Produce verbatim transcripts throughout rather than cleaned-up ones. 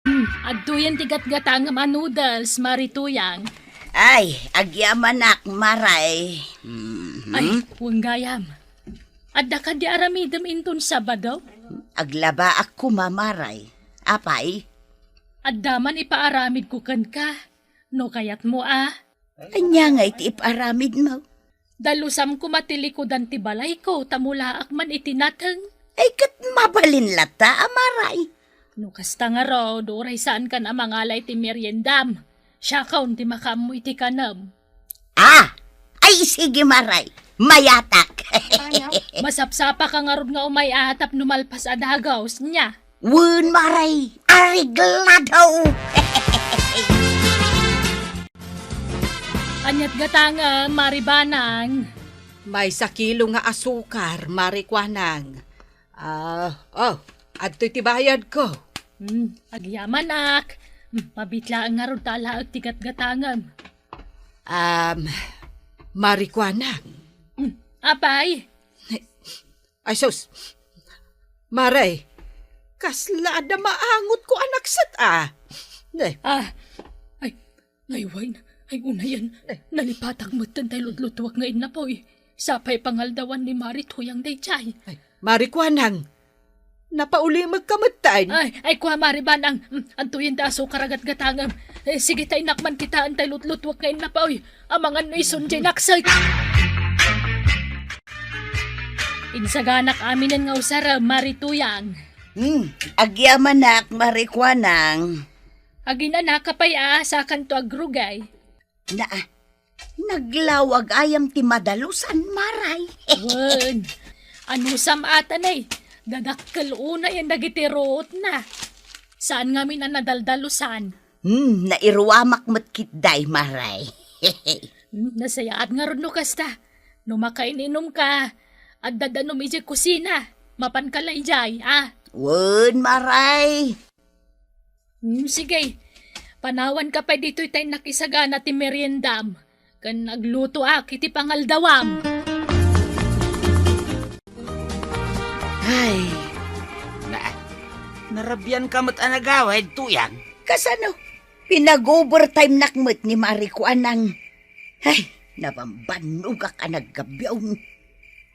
Hmm, adtoyen ti gatgatangem a noodles, Mari Tuyang. Ay, agyamanak, Maray. Mhm. Ay, wen gayam. Adda kadi aramidem inton Sabado? Aglabaak koma, Maray. Apay? Adda man ipaaramidko kenka, no kayatmo a. Ania ngay ti ipaaramidmo? Dalusam koma ti likudan ti balayko, ta mulaak man iti nateng. Ay, ket mabalin latta a Maray. No kasta ngarud, uray saankan a mangala iti meriendam, siakon ti makaammo iti kanem. Ah! Ay, sige, Maray. Mayatak. Masapsapaka ngarud nga umay-a tapno malpas a dagaw, nia? Wen, Maray. Areglado. Aniat gatangem, Mari Banang? Maysa kilo nga asukar, Mari Kuanang. Ah, oh, adtoy ti bayadko. Hmm, agyamanak. Hmm, mabit laeng ngarud ta alaek ti gatgatangem. Um, Mari Kuanang. Hmm, apay? Ay, sus. Maray, kasla adda maangotko a nakset, ah. Ne. Ah, ay, ay, wen, ay, unayen. Nalipatak metten tay lutlutuek nga innapoy. Sapay pangaldawan ni Mari Tuyang daydiay. Ay, Mari Kuanang, napaulimekka metten. Ay, ay, kua, Mari Banang, mm, adtoyen ti asukar a gatgatangem. Eh, sige, ta innak man kitaen tay lutlutuek nga innapoy. Amangan no isun diay nakset. Insaganak aminen nga usarem, Mari Tuyang. Hmm, agyamanak, Mari Kuanang. Aginanaka pay a, sakanto agrugay. Naa, naglawag ayam ti madalusan, Maray. Wen, anusam ata nay, dadakkel unayen dagiti ruotna. Saan ngamin a nadaldalusan. Hmm, nairuamak met kitdi, Maray. Hmm, nasayaat ngarud no kasta. No makain-inumka, adda danum idiay kusina. Mapanka la idiay, ah. Wen, Maray. Hmm, sige. Panawanka pay ditoy ta innak isagana ti meriendam. Ken aglutoak iti pangaldawam. Ay. Na, narabianka met a nagawid, Tuyang. Kasano? Pinag-overtimenak met ni Mari Kuanang. Ay, nabambannogak a naggabion.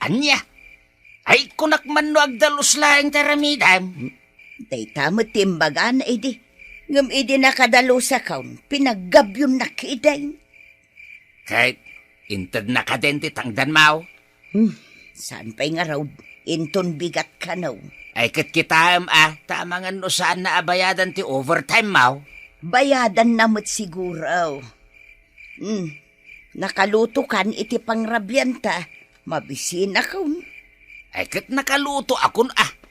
Ania? Ay, kunak man no agdalus laeng ti aramidem. Dayta met ti imbagana idi. Ngem idi nakadalusakon, pinaggabyonnak idi. Ket intedna kadin ti tangdanmo? Hmm, saan pay ngarud, inton bigat kano. Ay, ket kitaem a, ta amangan no saanna a bayadan ti overtime mo. Bayadanna met siguro. Hmm, nakalutokan iti pangrabianta, mabisinakon. Ay, ket nakalutoakon a.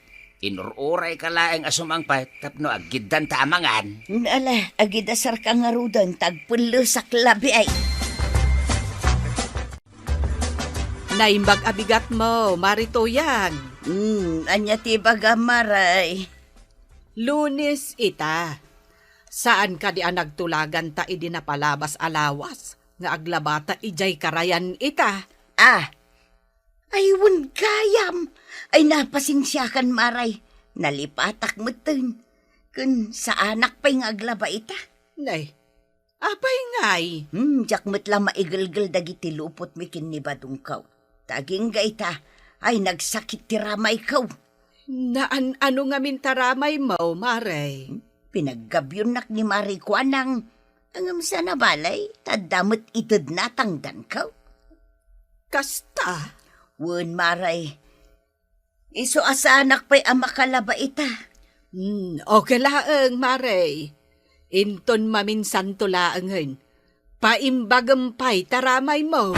Inur-urayka laeng a sumangpet tapno aggiddanta a mangan. Ala, agidasarka ngaruden ta agpellesak labi ay. Naimbag a bigatmo, Mari Tuyang. Hmm, ania ti ibagam, Maray? Lunes ita. Saan kadi a nagtulaganta idi napalabas a lawas nga aglabata idiay karayan ita? Ah, ay, wen gayam. Ay, napasensiakan, Maray. Nalipatak metten. Ken saanak pay nga aglaba ita. Nay, apay ngay? Hmm, diak met la maigelgel dagiti lupotmi ken ni badongko. Ta agingga ita, ay, nagsakit ti ramayko. Naan-ano ngamin ta ramaymo, Maray? Hmm, pinaggabyonnak ni Mari Kuanang. Ngem saan a bale, ta adda met itedna tangdanko. Kasta? Wen, Maray. Isu a saanak pay a makalaba ita. Hmm, okay laeng, Maray. Inton maminsanto laengen, paimbagem pay ta ramaymo.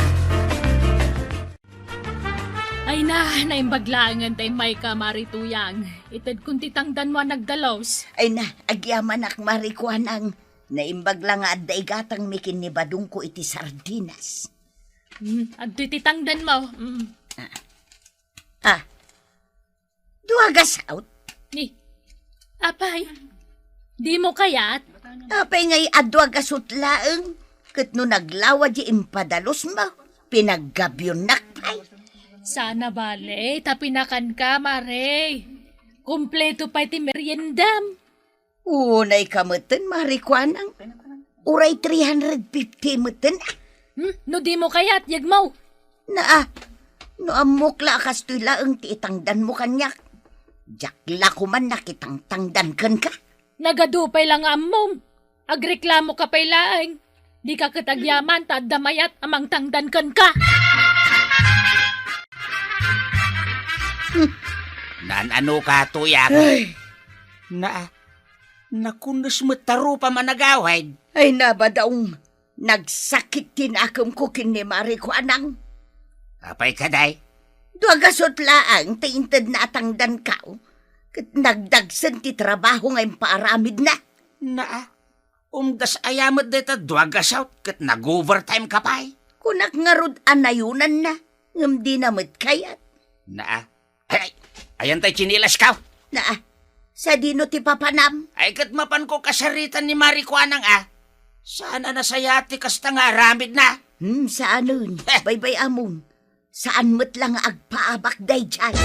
Ay na, naimbag laengen ta immayka, Mari Tuyang. Itedkon ti tangdanmo a nagdalus. Ay na, agyamanak, Mari Kuanang. Naimbag la nga adda igatangmi ken ni badongko iti sardinas. Hmm, adtoy ti tangdanmo. Hmm. Ah. Ah. Dua gasut? Ni, apay, dimo kayat? Apay ngay a dua gasut laeng? Ket no naglawa di impadalusmo, pinaggabyonnak pay. Saan a bale, ta pinakanka, Mare. Kompleto pay ti meriendam. Unay ka metten, Mari Kuanang. Uray three hundred fifty metten. Hmm? No dimo kayat, yegmo. Naa, no ammok la a kastoy laeng ti itangdanmo kaniak, diak la koman nakitangtangdan kenka. Nagadu pay la nga ammom. Agreklamo ka pay laeng. Dika ket agyaman ta adda mayat a mangtangdan kenka. Naan-ano ka, Tuyang? Ay. Naa, nakunes met ta rupam a nagawid. Ay, nabadaw. Nagsakit ti nakemko ken ni Mari Kuanang. Apay kadi? Dua gasut laeng ti intedna a tangdanko, ket nagdagsen ti trabaho nga impaaramidna. Naa, umdas aya met dayta dua gasut ket nag-overtime ka pay? Kunak ngarud a nayunanna, ngem dina met kayat. Naa, Ay, ay, ayan tay tsinelas ka? Naa, sadino ti papanam? Ay, ket mapanko kasaritan ni Mari Kuanang a. Saan a nasayaat ti kasta nga aramidna? Hmm, saanen. Heh. Baybay-amon. Saan met la nga agpaabak daydiay.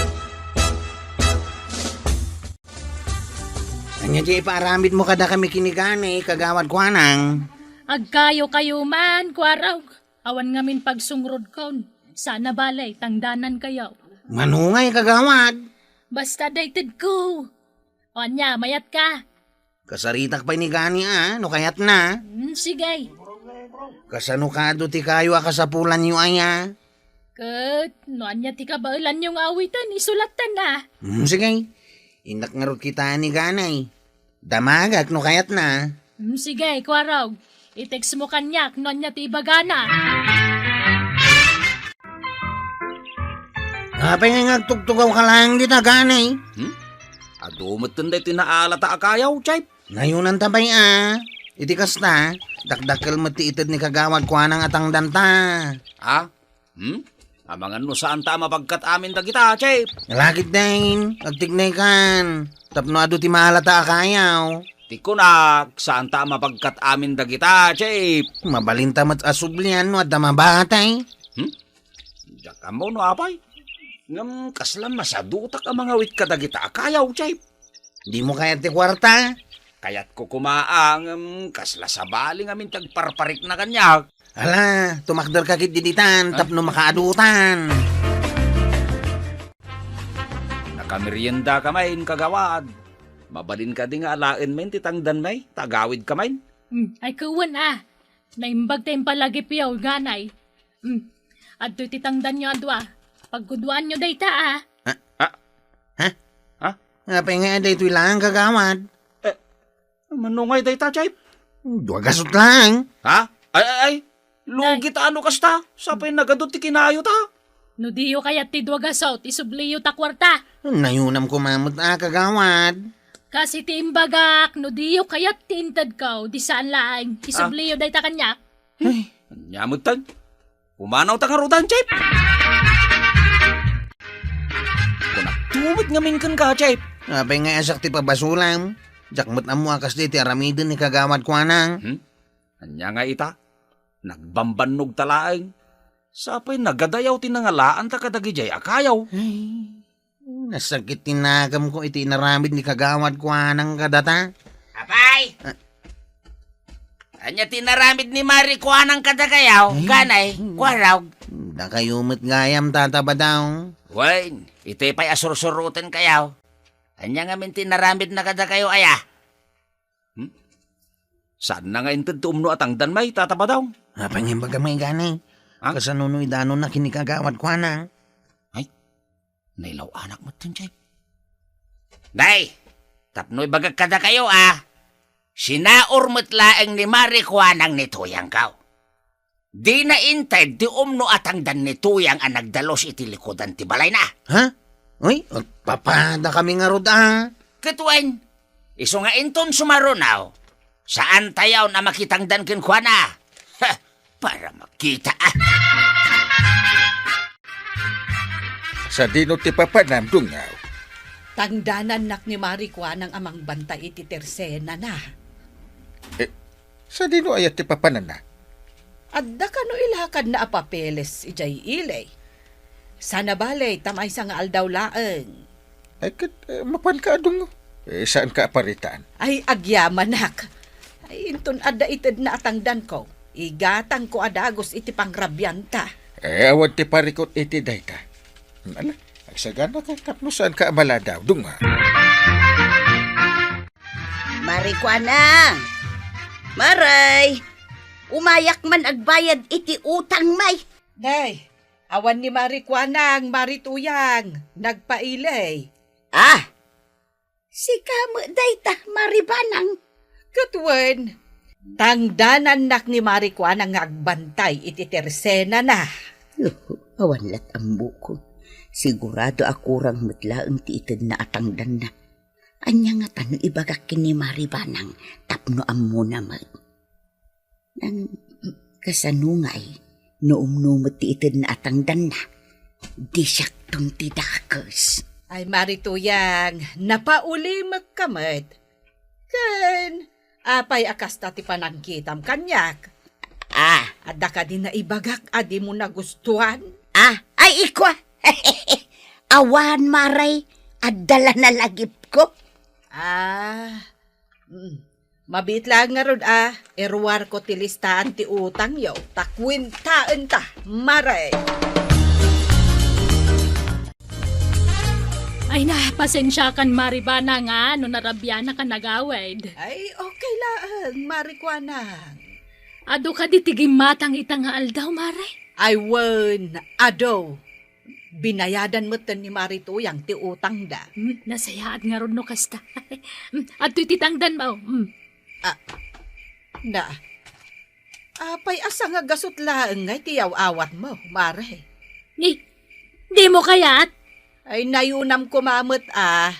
Ania ti ipaaramidmo kadakami ken ni Gani, Kagawad Kuanang? Agkayo-kayo man, Kuarog. Awan ngamin pagsungrodkon. Sana bale, tangdanankayo. Manungay, kagawad? Basta daytedko. O ania, mayatka? Kasaritak pay ni Gani a, no kayatna. Hmm, sige. Kasano kado ti kayo a kasapulanyo aya? Ket, no ania ti kabaelanyo nga awiten, isulattan a. Hmm, sige. Innak ngarud kitaen ni Gani. Damagak no kayatna. Mm, sige, Kuarog. I-text mo kaniak no ania ti ibagana. Apay nga agtugtugaw ka laeng dita, Gani? Hmm? Adu metten daytoy naalata a kayaw, Chief. Nayunanta pay a. Iti kasta, dakdakkel met ti ited ni Kagawad Kuanang a tangdanta. Ah? Hmm? Amangan no saanta a mapagkat amin dagita, Chief. Lakit dayta, agtignaykan. Tapno adu ti maalata a kayaw. Ti kunak, saanta a mapagkat amin dagita, Chief. Mabalinta met a sublian no adda mabatay. Hmm? Diak ammo no apay. Ngem kasla masadutak a mangawit kadagita a kayaw, Chief. Dimo kayat ti kuarta? Kayatko koma a, ngem kasla sabali ngamin ti agparparikna kaniak. Ala, tumakder ka ketdi ditan, ah, tapno makaadutan. Nakamerienda ka main, kagawad. Mabalin kadi nga alaen main ti tangdan main, ta agawid ka main? Hmm, ay, ket wen a. Naimbag ta impalagipyo, Gani. Hmm. Adtoy ti tangdanyo a dua. Pagkuduanyo dayta a. Ah? Ah? Ha? Ha? Apay nga daytoy laeng, kagawad? Eh, Manungay dayta, Chief? Dua gasut laeng. Ha? Ay, ay, ay. Lugi ta no kasta. Sapay nagadu ti kinayo ta. No diyo kayat ti dua gasut, isubliyo ta kuarta. Nayunam koma met a, kagawad. Kas iti imbagak, no diyo kayat ti intedko, di saan laeng, isubliyo dayta kaniak. Ay, ania met tan? Pumanaw ta ngaruden, Chief! Kunak tumit ngamin kenka, Chief! Apay nga asak ti pabasolam? Diak met ammo a kasdi ti aramiden ni Kagawad Kuanang. Hmm? Ania nga ita? Nagbambannog ta laeng. Sapay nagadayaw ti nangalaanta kadagidiay a kayaw. Ay. Nasakit ti nakemko iti inaramid ni Kagawad Kuanang kadata. Apay! Ah. Ania ti inaramid ni Mari Kuanang kadakayo, ay, Gani, hmm, Kuarog? Dakayo met gayam, Tata Badaw. Wen, iti pay a sursurotenkayo. Ania ngamin ti inaramidna kadakayo aya? Hmm? Saanna nga inted ti umno a tangdan main, Tata Badaw? Apay nga imbagam, Gani? Ha? Kasano no idanonna ken ni Kagawad Kuanang? Ay, nailaw-anak met ti, Chief. Nay, tapno ibagak kadakayo a, sinaur met laeng ni Mari Kuanang ni Tuyangko. Dina inted ti umno a tangdan ni Tuyang a nagdalus iti likudan ti balayna. Ha? Uy, agpapadakami ngarud a. Ket wen, isu nga inton sumaruno, saantayon a makitangdan kenkuana. Ha, para makita a. Sadino ti papanam, Dungaw? Tangdanannak ni Mari Kuanang a mangbantay iti tersenana. Eh, sadino aya ti papananna? Adda kano ilakadna a papeles idiay ili. Sana bale, ta maysa nga aldaw laeng. Ay, ket, eh, mapanka a, Dungaw. Eh, saanka a paritan? Ay, agyamanak. Ay, inton adda itedna a tangdanko, igatangko a dagus iti pangrabianta. Eh, awan ti parikut iti dayta. Ala, agsaganaka tapno saanka a maladaw, dunga. Mari Kuanang! Maray! Umayak man agbayad iti utang, may. Nay, awan ni Mari Kuanang, Mari Tuyang, nagpailay. Ah! Sika met dayta, Mari Banang. Ket wen, tangdanannak ni Mari Kuanang nga agbantay iti tersenana. Uhu, awan lat ammokon. Sigurado a kurang met laeng ti itedna a tangdanna. Ania ngata no ibagak ken ni Mari Banang tapno ammona met? Nang, kasano ngay no umno met ti itedna a tangdanna? Di siakton ti dakes. Ay, Mari Tuyang, napaulimekka met. Ken, apay a kasta ti panangkitam kaniak? Ah. Adda kadi naibagak a dimo nagustuan? Ah, ay, ikua. Awan, Mari. Adda la nalagipko. Ah, mm. Mabiit laeng ngarud a iruarko ti listaan ti utangyo, ta kuentaenta, Mari. Ay na, pasensiakan, Mari Banang, a, no narabianak a nagawid. Ay, okay laeng, Mari Kuanang. Adu kadi ti gimmatang ita nga aldaw, Mari? Ay wen, adu. Binayadan metten ni Mari Tuyang ti utangda. Hmm, nasayaat ngarud no kasta. Hmm, adtoy ti tangdanmo. Hmm. Ah, na, apay a sangagasut laeng ngay ti yaw-awatmo, Mari? Ni, dimo kayat? Ay, nayunam koma met a.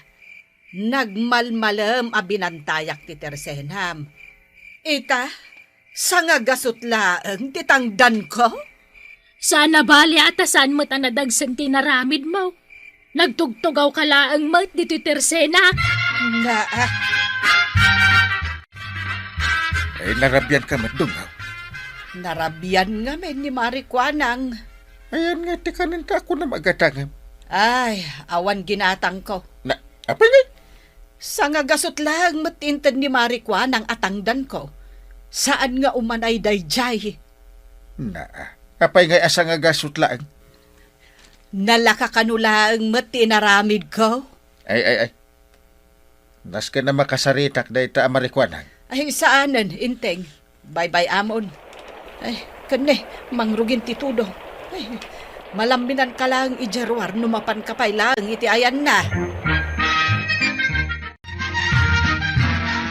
Nagmalmalem a binantayak ti tersenam. Ita, sangagasut laeng ti tangdanko? Saan a bali a ta saan met a nadagsen ti inaramidmo. Nagtugtugawka laeng met ditoy tersena. Naa. Ay, narabianka met, Dungaw. Narabian ngamin ni Mari Kuanang. Ayan nga ti kanenta a kunam a gatangem. Ay, awan ginatangko. Na, apay ngay? Sangagasut laeng met ti inted ni Mari Kuanang a tangdanko. Saan nga umanay daydiay. Naa, apay ngay a sangagasut laeng? Nalaka kano laeng met ti inaramidko? Ay, ay, ay. Nasken a makasaritak dayta a Mari Kuanang. Ay, saanen, Inteng. Baybay-amon. Ay, ken ne, mangrugin ti tudo. Ay, malamminanka laeng idiay ruar no mapanka pay laeng iti ayanna.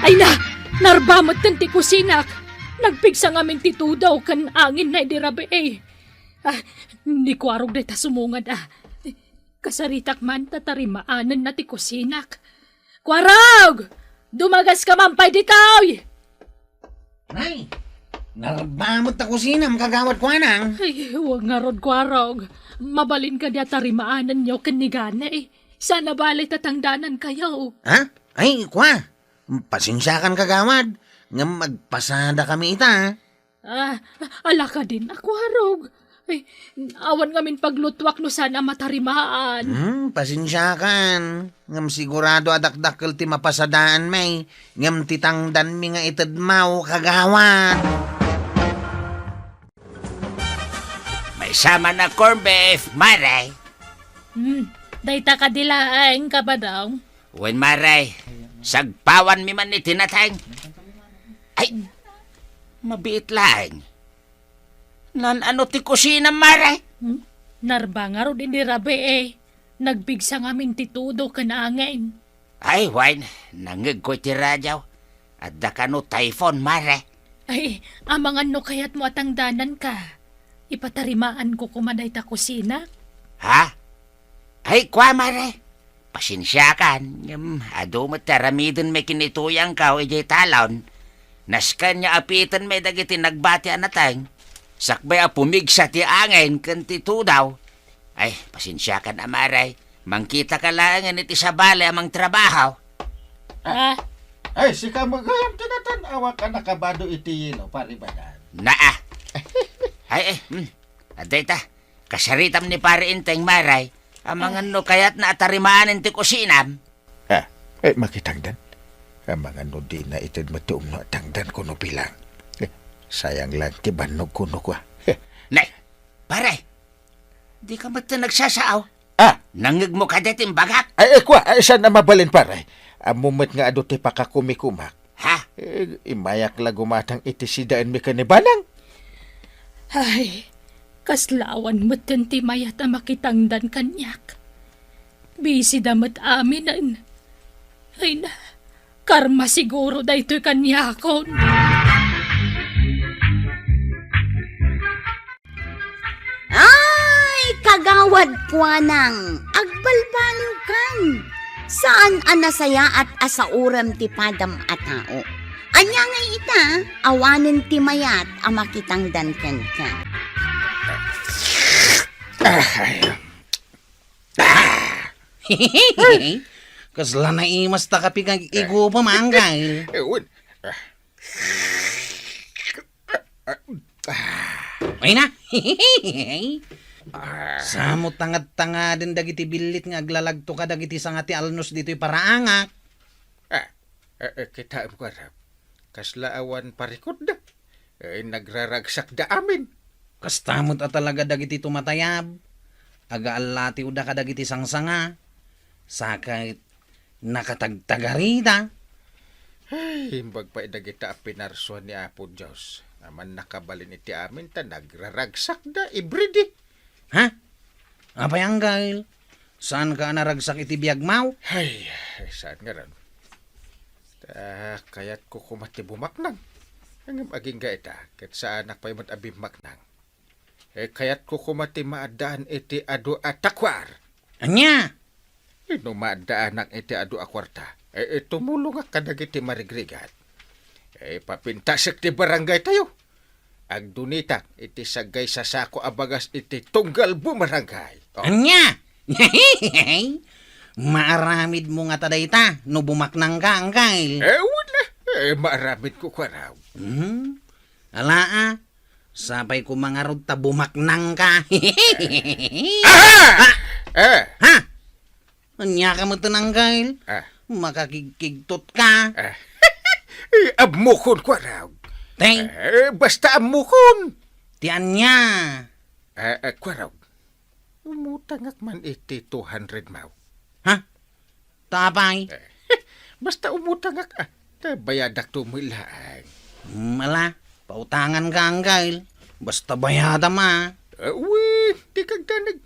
Ay na! Narba metten ti kusinak! Nagpigsa ngamin ti tudo ken anginna idi rabii. Ah, ni Kuarog dayta sumungad, ah. Kasaritak man ta tarimaanenna ti kusinak. Kuarog! Dumagaska man pay ditoy! Nay, narba met ta kusinam, Kagawad Kuanang. Ay, wen ngarud, Kuarog. Mabalin kadi a tarimaanenyo ken ni Gani. Saan a bali ta tangdanankayo. Ha? Ay, kua. Pasensiakan, Kagawad. Ngem agpasadakami ita. Ah, ala kadin a, Kuarog. Ay, awan ngamin paglutuak no saan a matarimaan. Hmm, pasensiakan. Ngem sigurado a dakdakkel ti mapasadaanmi, ngem ti tangdanmi nga itedmo, Kagawad. Maysa man a corned beef, Mare. Hmm, dayta kadi laeng, Kabadong. Wen, Mare, sagpawanmi man iti nateng. Ay, mabiit laeng. Naan-ano ti kusinam, Mare? Hmm? Narba ngarud idi rabii. Nagpigsa ngamin ti tudo ken angin. Ay, wen, nangngegko iti radio. Adda kano typhoon, Mare. Ay, amangan no kayatmo a tangdananka. Ipatarimaanko koma dayta kusinak. Ha? Ay, kua, Mare. Pasensiakan, ngem adu met ti aramidenmi ken ni Tuyangko idiay talon. Nasken nga apitenmi dagiti nagbati a nateng, sakbay a pumigsa ti angin ken ti tudo. Ay, pasensiakan a, Mare. Mangkitaka laengen iti sabali a mangtrabaho. Ah. Ay, sika met gayam ti natan-awak a nakabado iti yelo, Pari Badan. Naa. Ay, eh, hmm. Adda ita. Kasaritam ni Pari Inteng, Mare. Amangan no kayatna a tarimanen ti kusinam. Ha? Eh, makitangdan. Amangan no dina ited met ti umno a tangdan kuno bilang. Eh, sayang lang ti bannog kuno kua. Eh. Nay, pare! Dika met nagsasaaw? Ah! Nangngegmo kadi ti imbagak? Ay, ay, kua, ay, saan a mabalin, pare? Ammo met nga adu ti pakakumikumak. Ha? Eh, imayak la gumatang iti sidaenmi ken ni Banang. Ay, kasla awan metten ti mayat a makitangdan kaniak. Bisida met aminen. Ay na, karma siguro daytoy kaniakon. Ay, kagawad kuanang, agbalbaliwkan. Saan a nasayaat a saurem ti padam a tao. Ania ngay ita, awanen ti mayat a makitangdan kenka. Ah, ay. Ah! Kasla naimas ta kapi nga igupam, anggal. Eh, wen. Ah. Ay na. Ah. Samo tangad-tangaden dagiti billit nga aglalagto kadagiti sanga ti alnos ditoy paraangak. Ah, eh, eh, kitaem, kuarab. Kasla awan parikutda. Eh, nagraragsakda amin. Kasta met a talaga dagiti tumatayab. Agaallatiwda kadagiti sangsanga. Sa ket nakatagtagarida. Ay, imbag pay dagita a pinarsuan ni Apo Dios. Aman nakabalin iti amin ta nagraragsakda, ibridi. Ha? Apay, anggal? Saanka a naragsak iti biagmo? Ay, saan ngarud. Ta kayatko koma ti bumaknang. Ngem agingga ita, ket saanak pay met a bimmaknang. Eh, kayatko koma ti maaddaan iti adu a takuar. Ania? Eh, no maaddaanak iti adu a kuarta, eh, eh, tumulongak kadagiti marigrigat. Eh, papintasek ti barangay tayo. Agdunitak iti sagaysa sako a bagas iti tunggal bumarangay. Oh. Ania? Maaramidmo ngata dayta no bumaknangka, anggal? Eh, wala. Eh, maaramidko, kuarab. Hmm? Ala, a. Sapay koma ngarud ta bumaknangka. Aha! Ah! Eh. Ha? Ania ka met, anggal? Ah. Makakigkigtot ka. Ah. Eh, ammokon, kuarab. Tay? Eh, basta ammokon. Ti ania? Eh, eh, kuarab. Umutangak man iti two hundred mo. Ha? Ta apay? Eh, basta umutangak, ah. Ta bayadakto met laeng. Hmm, ala, pautanganka, anggal. Basta bayadam, a. Eh, wen, dika agdanag.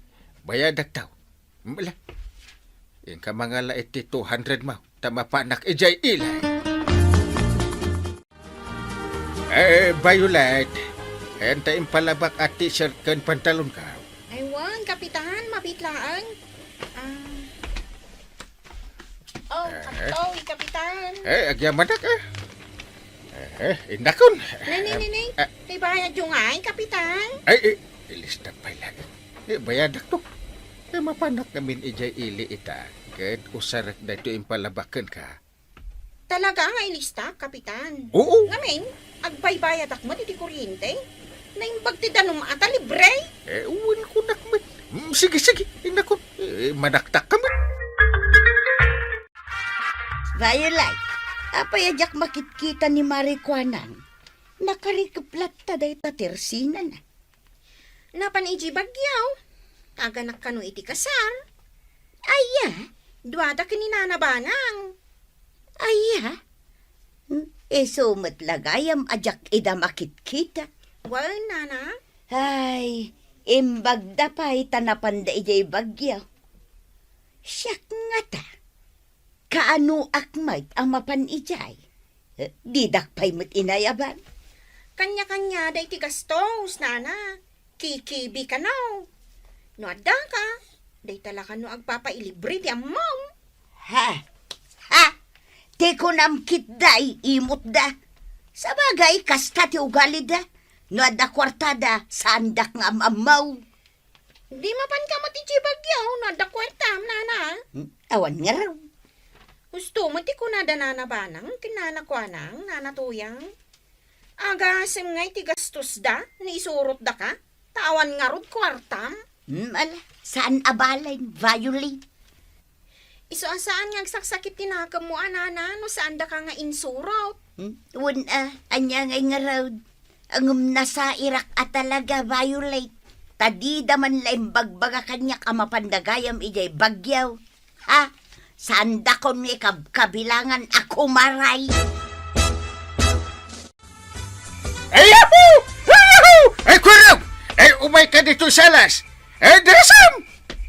Bayadakto. Ala. Inka mangala iti two hundred mo, ta mapanak idiay ilay. Eh, Violet, enta impalabak a t-shirt ken pantalonka. Ay, wen, Kapitan, mabiit laeng. Ah. Oh, eh. Adtoy, Kapitan. Eh, agyamanak, eh. Eh, innakon. Nay, nay, nay, nay. Eh. Ti bayadyo ngay, Kapitan? Ay, eh, ilista pay laeng. Eh, bayadakto. Eh, mapanak ngamin idiay ili ita. Ket usarek daytoy impalabak kenka. Talaga nga ilista, Kapitan? Oo. Ngamin, agbaybayadak met iti kuryente. Naimbag ti danum a ta libre. Eh, wen, kunak met. Mm, sige, sige. Innakon. Eh, manaktak ka met. Violet, apay a diak makitkita ni Mari Kuanang? Nakarikep latta dayta ti ersinana. Napan idiay Baguio. Aganak kano iti kasar. Aya, duada ken ni Nana Banang. Aya? Hmm, isu met la gayam a diak ida makitkita. Wen, Nana? Ay, imbagda pay ta napanda idiay Baguio. Siak ngata, kaanoak met a mapan idiay? Eh, didak pay met inayaban. Kanya-kaniada iti gastos, Nana. Kikibi kano. No addaka, dayta la kano agpapailibre ti ammom. Ha? Ha? Ti kunam ketdi, imutda. Sabagay, kasta ti ugalida. No adda kuartada, saandak nga am-ammo. Di mapanka met idiay Baguio no adda kuartam, Nana? Hmm, awan ngarud. Husto met ti kunada Nana Banang ken Nana Kuanang, Nana Tuyang. Agasem ngay ti gastosda no isurotdaka, ta awan ngarud kuartam. Hmm, ala, saan a balen, Violet. Isu a saan nga agsaksakit ti nakemmo a nana no saandaka nga insurot? Hmm? Wen a, ania ngay ngarud? Ngem nasairak a talaga, Violet. Ta dida man la imbagbaga kaniak a mapanda gayam idiay Baguio. Ha? Saandakon nga ikabkabilangan a kumaray. Ay, yahoo! Ay, yahoo! Ay, kurog! Ay, umay ka dito sa alas! Ay, dasam!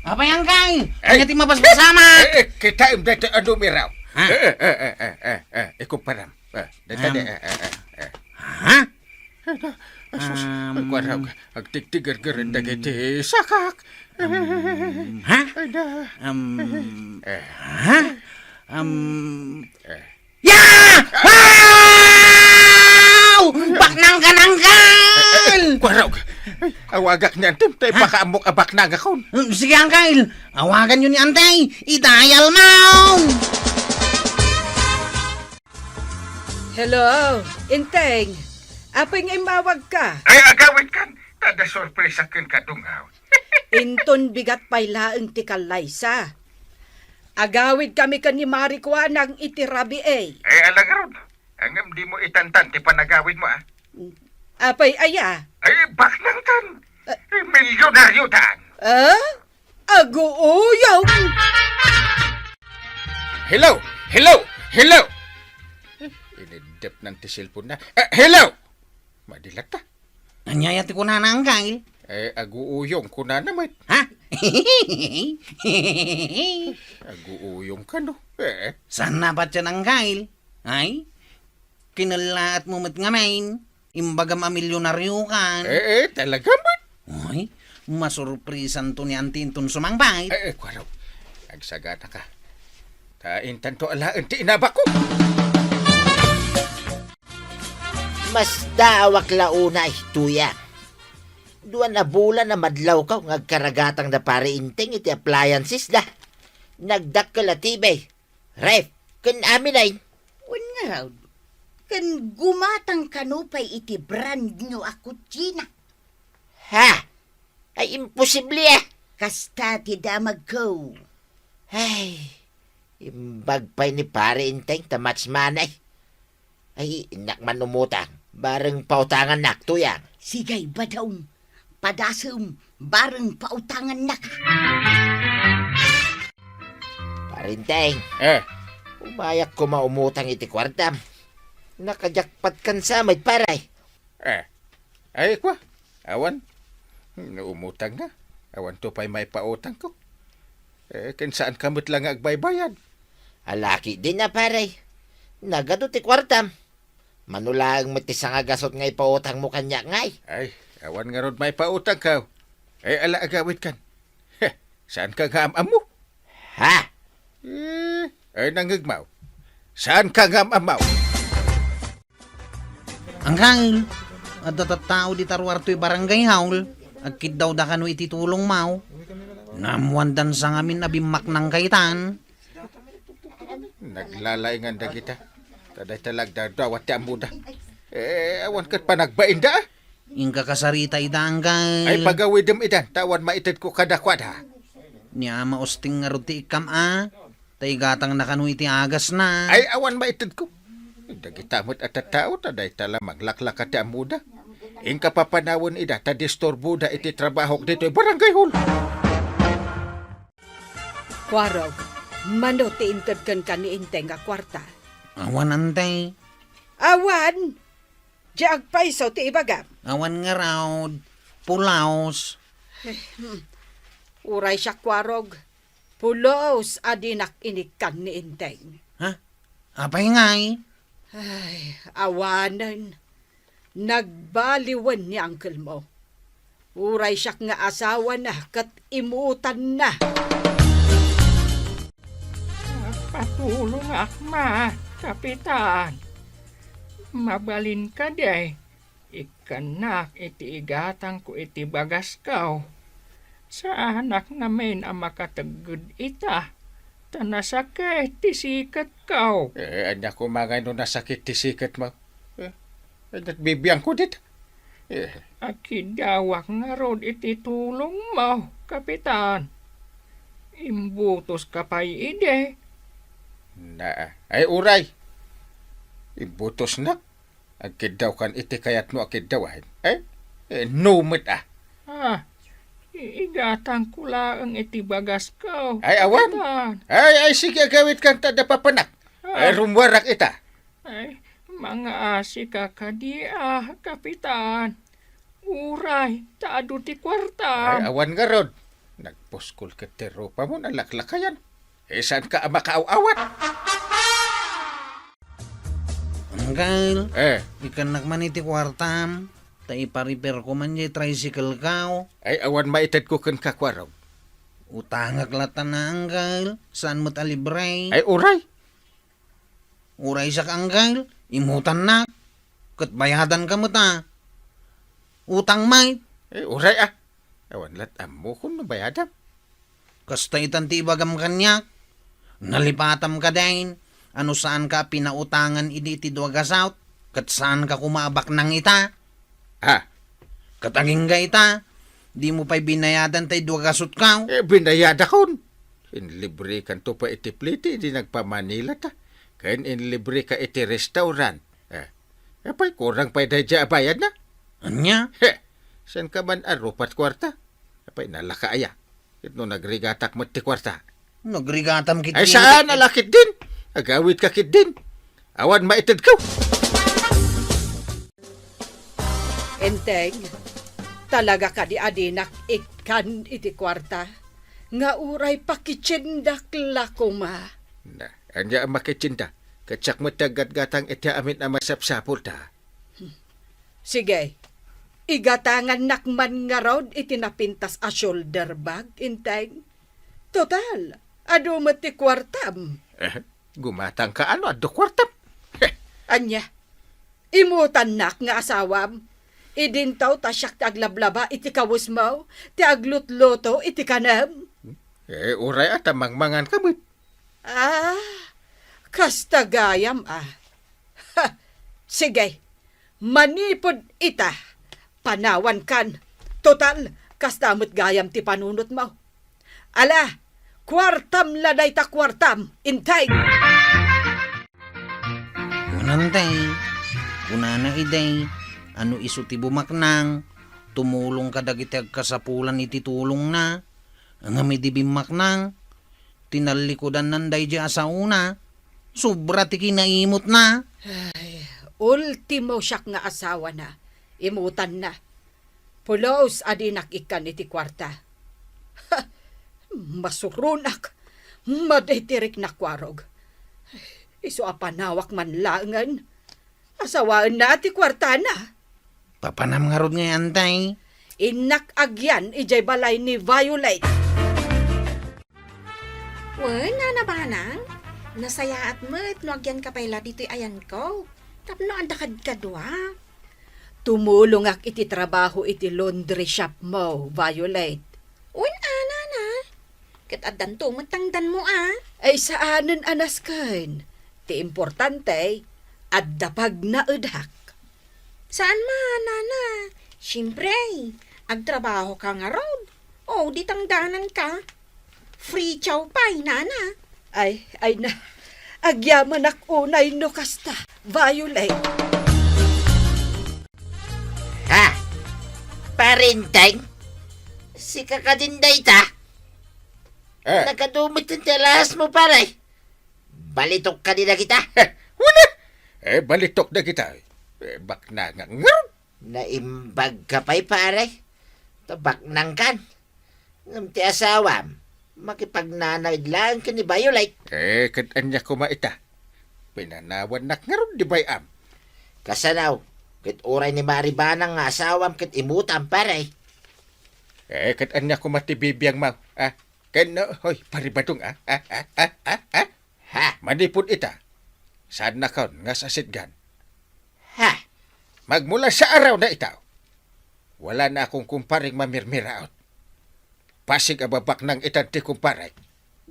Apay, Angkay? Ay. Ania ti mapaspasamak? Eh, eh, kita im dati a numero. Ha? Eh, eh, eh, eh, eh, eh, eh, ikumparam. Eh, dati, Um, eh, eh, eh, eh. Ha? Ay, da, asus, Um, ay, kuwaraw, agtigtigergeren dagiti sakak. Um, ha? Ay, da. Um, Eh. Ha? Um, Eh. Ya! Wow! Baknang ka, Angkay! Eh, eh, kuwaraw. Ay, awagak ni Antim, tay Ah. pakaammok a baknangakon. Hmm, sige, Angkay. Awagan yo ni Antay. I-dial mo! Hello, Inteng. Apay nga immawag ka? Ay, agawid kan. Tada sorpresa ken kadungaw. Inton bigat pay laeng ti kallaysa. Agawid kami ken ni Mari Kuanang iti rabii. Ay, ala ngarud. Ngem dimo itantan ti panagawidmo, a? Apay aya? Ay, baknangtan. Ah. Ay, milyonaryotan. Ah? Aguuyong! Hello! Hello! Hello! Iniddepnan ti cellphone-na. Eh, hello! Madi latta. Ania aya ti kunana, Angkay? Eh, aguuyong kunana met. Ha? Aguuyong kano? Eh. Saan na patyan, Angkay? Ay? Kinallaat mo met ngamin. Imbagam a milyonaryo kan. Eh, eh, talaga met. Ay, masurprisanto ni Auntie inton sumangpet. Eh, eh, kuwaraw. Agsagana ka. Ta intanto alaen ti inabakko. Masdaawak la unay, Tuyang. Dua a bulan a madlawko nga agkaragatang da Pare Inteng iti appliances da. Nagdakkel a T V, ref, ken amin ay. Wen ngarud, ken gumatang kano pay iti brand new a kutsina. Ha? Ay, imposible, ah. Kasta ti damagko. Ay, imbag pay ni Pare Inteng ta much money. Ay, innak man umutang. Bareng pautangannak, Tuyang. Sigay, badom. Padasem, bareng pautangannak. Pare Inteng. Eh. Umayak koma umutang iti kuartam. Nakajakpat kan sa met, pare. Eh. Ay, kwa. Awan. No umutang na. Awan to pay maipautangko. Eh, ken saan ka met la nga agbaybayad? Alaki din na, pare. Nagadu ti kuartam. Mano laeng met ti sangagasut nga ipautangmo kaniak ngay? Ay, awan ngarud maipautangko. Ay, ala agawid kan. Heh, saan ka nga am-ammo? Ha? Eh, ay, nangegmaw. Saan ka nga am-ammo? Angkay, adda tattao dita ruar toy barangay hall, agkiddawda kano iti tulongmo. Naammoandan sa ngamin a bimmaknangka itan. Naglalaingan dagita. Ta dayta la agdawdawat ti ammoda. Eh, awan ket panagbainda, ah. Inka kasarita ida, angkay. Ay, pagawidem idan, ta awan maitedko kadakuada. Ni ama Usting ngarud ti ikkam, a. Ta igatangna kano iti agasna. Ay, awan maitedko. Dagita met a tattao, ta dayta la manglaklaka ti ammoda. Inka papanawen ida, ta disturboda iti trabahok ditoy barangay hall. Kuarog, mano ti inted kenka ni Inteng a kuarta? Awan, Ante. Awan? Di agpayso ti ibagam. Awan ngarud, pulos. Eh, hmm. Uray siak, Kuarog, pulos a dinak inikkan ni Inteng. Ha? Apay ngay? Ay, awanen. Nagbaliwen ni angkelmo. Uray siak nga asawana ket imutanna. Patulongak, ma, Kapitan. Mabalin kadi? Ikkannak iti igatangko iti bagasko. Saanak ngamin a makategged ita, ta nasakit ti siketko. Eh, ania koma ngay no nasakit ti siketmo? Eh, ket bibiangko dita. Eh. Agkiddawak ngarud iti tulongmo, Kapitan. Imbutoska pay idi. Na, ay uray. Imbutosnak. Agkiddawkan iti kayatmo a kiddawen. Eh? Eh, no met a. Ah, i-, igatangko laeng iti bagasko, Ay, awan. Kapitan. Ay, ay, sige, agawidkan ta da papanak. Ah. Ay, rummuarak ita. Ay, mangaasika kadi a, Kapitan. Uray, ta adu ti kuartam. Ay, awan ngarud. Nagpuskol ket ti rupamo, nalaklakayan. Eh, saanka a makaaw-awat? Angkel, Eh. Ikkannak man iti kuartam, ta ipariperko man diay tricycle-ko. Ay, awan maitedko kenka, kuarog. Utangak latta na, Angkel. Saan met a libre? Ay, uray. Uray siak, Angkel, imutannak. Ket bayadanka met a. Utang met. Eh, uray a. Awan lat ammokon no bayadam. Kasta itan ti ibagam kaniak. Nalipatam kadin. Ano saanka a pinautangan idi iti dua gasut, ket saanka koma a baknang ita? Ha? Ket agingga ita, dimo pay binayadan tay dua gasutko? Eh, binayadakon. Inlibrekanto pay iti plete idi nagpa-Manila ta. Ken inlibreka iti restaurant. Eh, apay, kurang pay daydiay a bayadna? Ania? He, saanka man a rupat kuarta? Apay, nalaka aya? Ket no nagrigatak met ti kuarta? Nagrigatam ket Ay, saan a lakit din? Agawidka ket din. Awan maitedko. Enteng, talaga kadi a dinak ikkan iti kuarta? Nga uray pakitiendak la koma. Na, ania a makitienda? Ket siak met ti aggatgatang iti amin a masapsapulta. Sige, igatangannak man ngarud iti napintas a shoulder bag, Enteng. Total, adu met ti kuartam. Eh, gumatangka no adu kuartam? Heh. Ania? Imutannak nga asawam? Idinto ta siak ti aglablaba iti kawesmo, ti aglutluto iti kanem? Eh, uray a ta mangmanganka met. Ah, kasta gayam a. Ha, sige, manipud ita, panawankan. Total, kasta met gayam ti panunotmo. Ala, kuartam la dayta kuartam, Enteng. Wen, Enteng, kunana idi, ano isu ti bumaknang, tumulong kadagiti agkasapulan iti tulongna, ngem idi bimmaknang, tinallikudannan daydiay a saona, sobra ti kinaimutna. Ay, ultimo siak nga asawana, imutanna. Pulos a dinak ikkan iti kuarta. Ha! Masuronak. Madi ti riknak, kuarog. Isu a panawak man laengen. Asawaenna ti kuartana. Papanam ngarud ngay, Enteng? Innak agyan idiay balay ni Violet. Wen, Nana Banang, nasayaat met no agyanka pay la ditoy ayanko tapno adda kadkadua. Tumulongak iti trabaho iti laundry shop mo, Violet. Wen a, Nana. Ket addanto met tangdanmo a. Ay, saanen a nasken. Ti importante, adda pagnaedak. Saan man, Nana. Siyempre, agtrabahoka ngarud. O, di tangdananka. Free chow pie, Nana. Ay, ay na. Agyamanak unay no kasta, Violet. Ha? Pare Enteng? Sika kadin dayta? Eh. Nakadumet ti alahasmo, pare. Balitok kadi dagita? Wen a! Eh, balitok dagita. Eh, baknangak ngarud. Naimbagka pay, pare. Ta baknangkan. Ngem ti asawam, makipagnanaed laeng ken ni Violet. Eh, ket ania koma ita? Pinanawannak ngarud di bay-am. Kasano, ket uray ni Mari Banang nga asawam ket imutam, pare. Eh, ket ania koma ti bibiangmo, a? Ken, uh, hoy, Pare Badong, a? A, a, a, a, a? Ha? Manipud ita, saannakon nga sasitgan. Ha? Magmula sa araw na ita, wala na akong kumpareng mamirmiraot. Pasig a babaknang itan ti kumparek.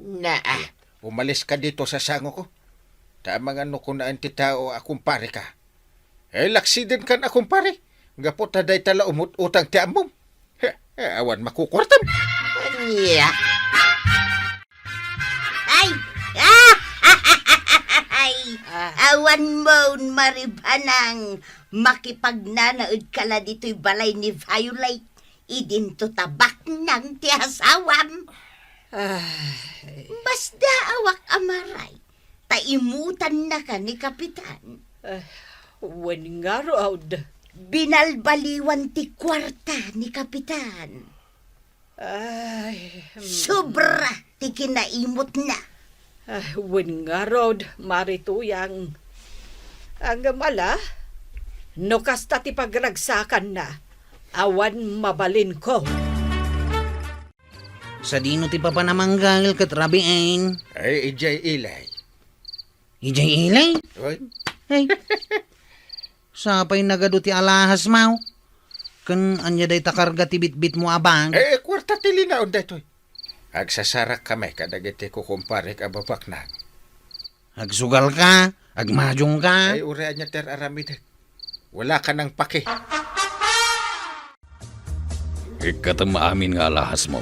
Naa. Umaliska dito sa sangoko. Ta amangan no kunaen ti tao a kumpareka. Eh, laksidenkan a kumpare. Gapu ta dayta la umut-utang ti ammom. He, eh, awan makukuartam. Ania? Awan mon maribanang makipagnanaedka la ditoy balay ni Violet. Idinto ta baknang ti asawam. Ay. Basdaawak a maray, ta imutannaka ni Kapitan. Ah, wen ngarud. Binalbaliwan ti kuarta ni Kapitan. Ay, mm. Sobra ti kinaimutna. Ah, wen ngarud, Mari Tuyang. Ngem ala, no kasta ti pagragsakanna, awan mabalinko. Sadino ti papan a manggail ket rabiin? Ay, idiay ilay. Idiay ilay? Oy. Ay. Sapay nagadu ti alahasmo. Ken ania dayta karga ti bitbitmo a bag? Eh, kuarta ti linaon daytoy. Agsasarak kami kadagiti kukumparek a babaknang. Agsugalka, agmadiongka. Ay, uray ania ti ar-aramidek. Wala ka nang pake. Ikkatem amin nga alahasmo,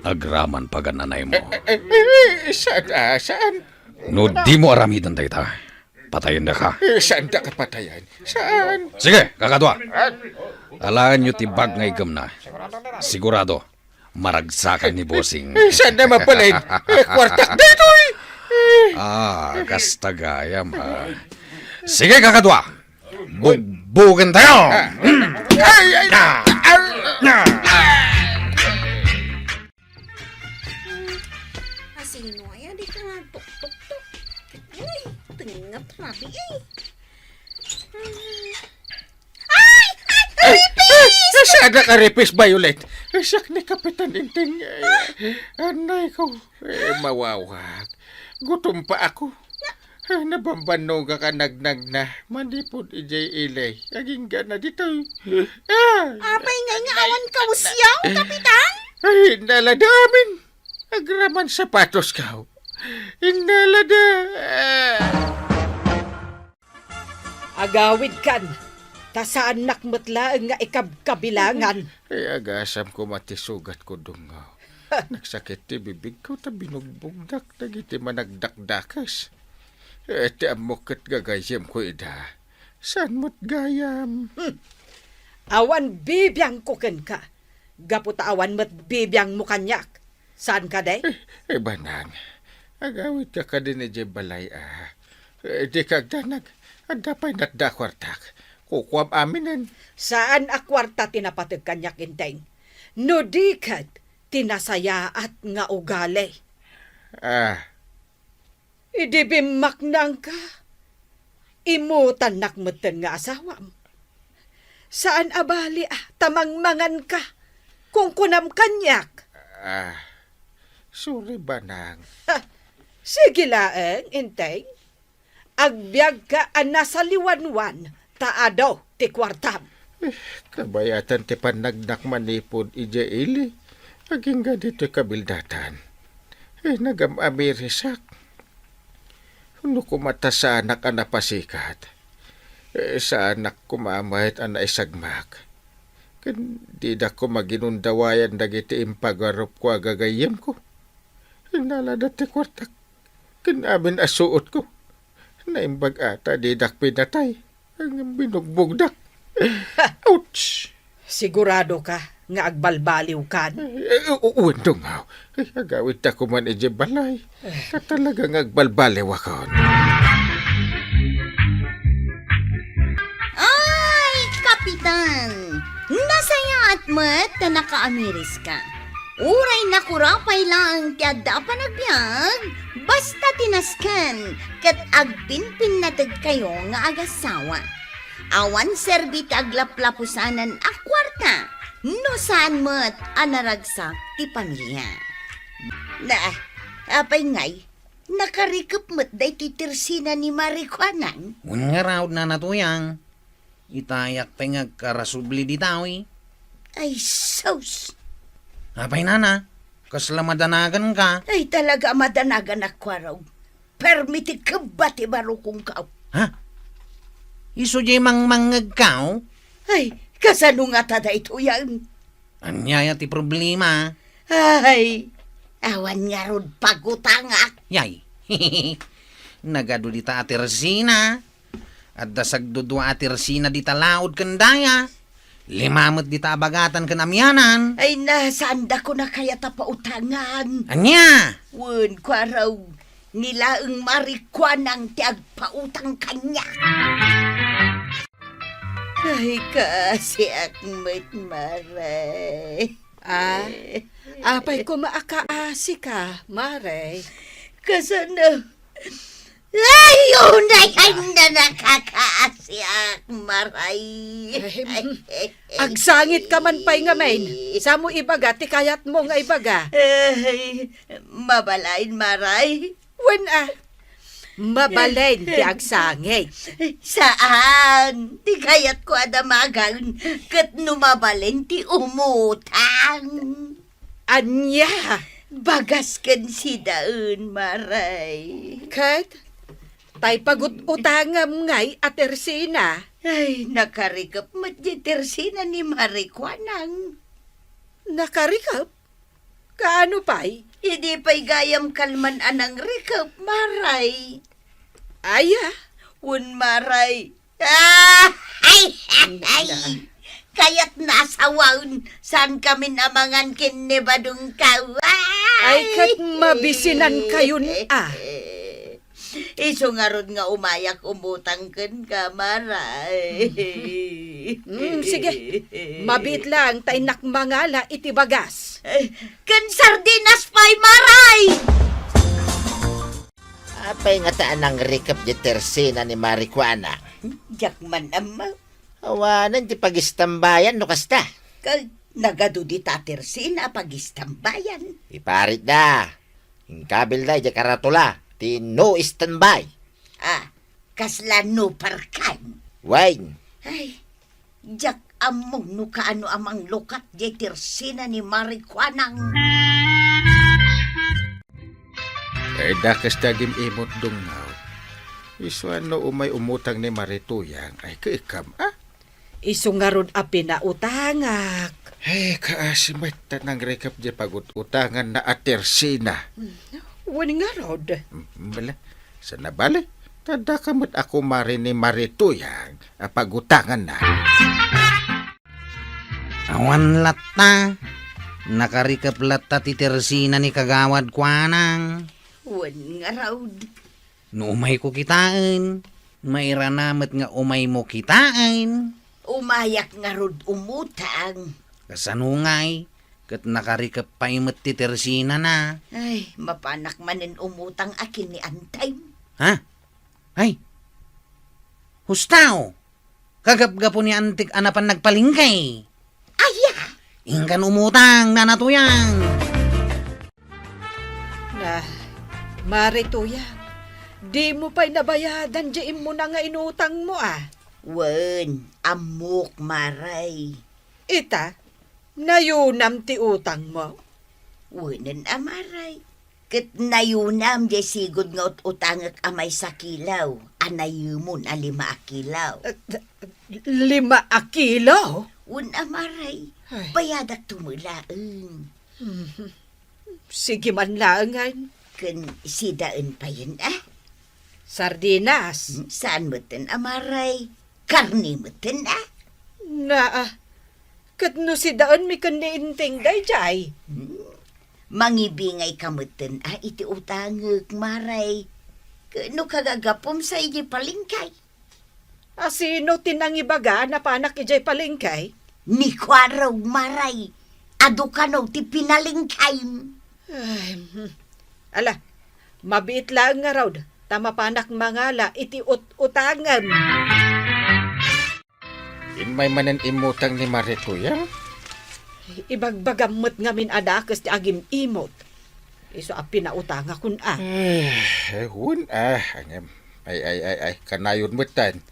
agraman pagan-anaymo. Eh, eh, eh, eh, saan, ah, saan? No dimo aramiden dayta, patayendaka. Eh, saandaka patayen? Saan? Sige, kakadua. Alaenyo ti bag nga iggemna. Sigurado, maragsakan ni Bossing. Eh, saan na mabalin? Eh, kuartak daytoy! Eh. Ah, kasta gayam, ha. Sige, kakadua. Bugbugentayo! Ah. Ay, ay, ah. Asino aya dayta nga tuktuktok? Uy, tengnga ti rabii, eh. Ay! Ay! Ay! Ripis! Ay, saan a ripis, Violet? Ay, siak ni Kapitan Enteng. Ay, anay ko. Eh, mawawak. Gutom pa ako. Ah, nabambannogak a nagnagna manipud idiay ilay. Agingga na ditoy. Ah! Apay ngay nga awan kausiaw, Kapitan? Ay, inalada amin. Agraman sapatosko. Inalada. Ah! Agawidkan, ta saannak met laeng nga ikabkabilangan. Ay, agasam koma ti sugatko, Dungngaw. Nagsakit ti bibigko ta binugbugdak dagiti managdakdakes. Eh, ti ammok ket gagayyemko ida. Saan met gayam? Hmm. Awan bibiangko kenka, gapu ta awan met bibiangmo kaniak. Saan kadi? Eh, eh, banang. Agawidka kadi idiay balay, a. Eh, dika agdanag. Adda pay natda a kuartak. Kukuam aminen. Saan a kuarta ti napateg kaniak, Enteng. No di ket ti nasayaat nga ugali. Ah. Idi bimmaknangka, imutannak metten nga asawam. Saan a bali, a, ta mangmanganka, kunkunam kaniak. Ah, sorry, banang. Ha, sige laeng, Enteng. Agbiagka a nasaliwanwan ta adu ti kuartam. Eh, kabayatan ti pannagnak manipud idiay ili. Agingga ditoy kabildatan. Eh, nagam-amirisak. No koma ta saanak a napasikat, eh, saanak koma met a naisagmak. Ken didak koma ginundawayan dagiti impagarupko a gagayyemko. Inalada ti kuartak ken amin a suotko. Naimbag a ta didak pinatay. Ngem binugbugdak. Ouch! Sigurado ka nga agbalbaliwkan? Eh, eh, u-, wen, Dungngaw. Eh, agawidta koman idiay balay. Ta talaga nga agbalbaliwakon. Ay, Kapitan! Nasayaat met ta nakaamiriska. Uray nakura pay laeng ti adda a panagbiag, basta ti nasken ket agpinpinnategkayo nga agasawa. Awan serbi ti aglaplapusanan a kuarta no saan met a naragsak ti pamilia. Na, apay ngay, nakarikep met daytoy tersina ni Mari Kuanang? Wen ngarud, Nana Tuyang. Itayak pay nga agkarasubli dita, wi. Ay, sus! Apay, nana? Kasla madanaganka? Ay, talaga a madanaganak, kuarog. Permi ti kebba ti barukongko. Ha? Isu diay mangmangngegka? Ay, kasano ngata daytoyen? Ania aya ti problema? Ay, awan ngarud pagutangak. Yay. Nagadu dita a tersina. Adda sagdudua a tersina dita laud ken daya. Lima met dita a bagatan ken amianan. Ay na, saanda kona kayat a pautangan. Ania? Wen, kuaraw, ni laeng Marikuanang ti agpautang kaniak. Ay, kaasiak met, Mare. Ah, apay koma a kaasika, Mare? Kasano? Ay, unay, ay, na nakakaasiak, Mare. Ay, mm, agsangit ka man pay ngamin. Samo ibaga ti kayatmo nga ibaga. Ay, mabalin, Mare. Wen a, mabalin ti agsangit. Saan? Ti kayatko a damagen ket no mabalin ti umutang. Ania? Bagas ken sidaen, Mare. Ket tay pagut-utangam ngay a tersina? Ay, nakarikep met diay tersina ni Marikuanang. Nakarikep? Kaano pay? Idi pay gayam kalman a nangrikep, Mare. Aya? Wen, Mare. Ah! Ay! Ay! Kayat na asawaen, saan kamin a mangan ken ni Badong Kaw. Ay, ket mabisinan kayon, ah. Isu ngarud nga umayak umutang kenka, Mare. Mm, sige. Mabiit lang ta innak mangala iti bagas. Eh, ken sardinas pay, Mare! Apay ngata a nangrikep diay tersina ni Marikuana? Diak man ammo. Awanen ti pagistambayan no kasta. Ket nagadu dita tersina a pagistambayan. Iparitda. Inkabilda idiay karatula ti no standby. Ah, kasla no parkan. Wen. Ay, diak ammo no kaano a manglukat diay tersina ni Marikuanang. Ay, dakes ti agim-imot, Dongngaw. Isu a no umay umutang ni Marituyang, ay, kekkam, ah? Isu ngarud a pinautangak. Ay, kaasi met ta nangrikep diay pagut-utanganna a tersina. Wen ngarud. Mm, bala, saan a bale, ta daka met a kumare ni Marituyang a pagutanganna. Awan latta, nakarikep latta ti tersina ni Kagawad Kuanang. Wen ngarud. No umayko kitaen, mairana met nga umaymo kitaen. Umayak ngarud umutang. Kasano ngay, ket nakarikep pay met ti tersinana. Ay, mapanak manen umutang a ken ni Antay. Ha? Ay! Hustaw! Kagapgapo ni Antik a napan nagpalengke. Aya! Inkan umutang, Nana Tuyang. Na, Mare Tuyang, dimo pay nabayadan diay immuna nga inutangmo, a? Wen, ammok, Mare. Ita, nayunam ti utangmo? Wenen a, Mare. Ket nayunam diay sigud nga ut-utangek a maysa kilo a nayemon a lima a kilo. Eh, lima a kilo? Wen a, Mare. Ay. Bayadakto met laeng. Mhm. Sige man laengen. Ken sidaen payen, a? Sardinas? Hmm, saan metten a, Mare? Karne metten, a? Naa, ket no sidaenmi ken ni Inting daydiay? Hmm. Mangibingayka metten, a, iti utangek, Mare. Ket no kagagapom sa idiay palengke. A, sino ti nangibaga a napanak idiay palengke? Ni Kuarog, Mare. Adu kano ti pinalengkem. Ay, hmm. Ala, mabiit laeng ngarud, ta mapanak mangala iti ut-utangem. Immay manen immutang ni Mare Tuyang? Ibagbagam met ngamin a dakes ti agim-imot. Isu a pinautangakon, a. Eh, wen, a, ngem. Ay, ay, ay, ay, kanayon metten.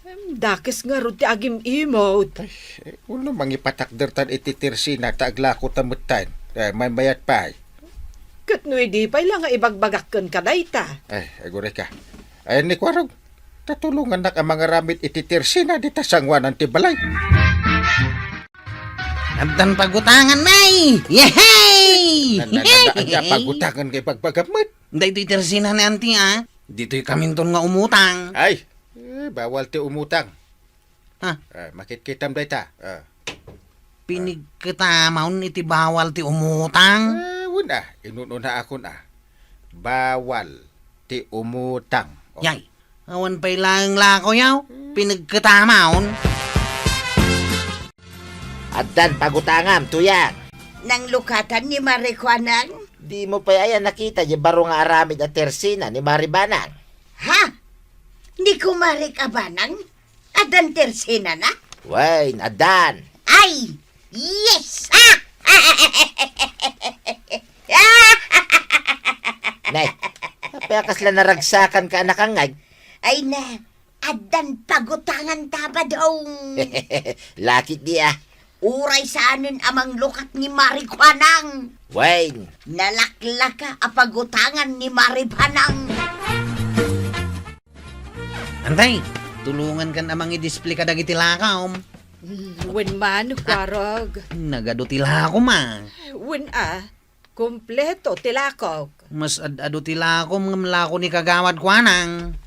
Em, dakes ngarud ti agim-imot. Ay, eh, uno mangipatakdertan iti tersina ta aglakota metten. Eh, maymayat pay. Ket no idi pay la nga ibagbagak kenka dayta. Ay, agurayka. Ayan ni Kuarog. Ta tulongannak a mangaramid iti tersina dita sangoanan ti balay. Addan pagutangan, nay! Yehey! Na, na, na, na, ania pagutangan nga ibagbagam met? Daytoy tersina ni Auntie, a. Ditoy kaminton nga umutang. Ay, eh, bawal ti umutang. Ha? Eh, makitkitam dayta. Eh. Pinigketamon iti bawal ti umutang? Eh, wen a, inun-unaakon a. Bawal ti umutang. Oh. Yay, awan pay laeng lako yaw. Pinigketamon. Addan pagutangam, Tuyang. Nanglukatan ni Mari Kuanang? Dimo pay aya nakita diay baro nga aramid a tersena ni Mari Banang? Ha? Ni kumarik a Banang? Addan tersenana? Wen, addan. Ay, yes! Nay, apay a kasla naragsakanka a nakangngeg? Ay na, addan pagutanganta, Badong. Lakit di a. Uray saanen a manglukat ni Mari Kuanang. Wen. Nalaklaka a pagutangan ni Mari Banang. Antay, tulongankan a mangidisplay kadagiti lakom. Mm, wen man, Kuarog. Nagadu ti lakom a. Wen a, kompleto ti lakok. Mas ad-adu ti lakom ngem lako ni Kagawad Kuanang.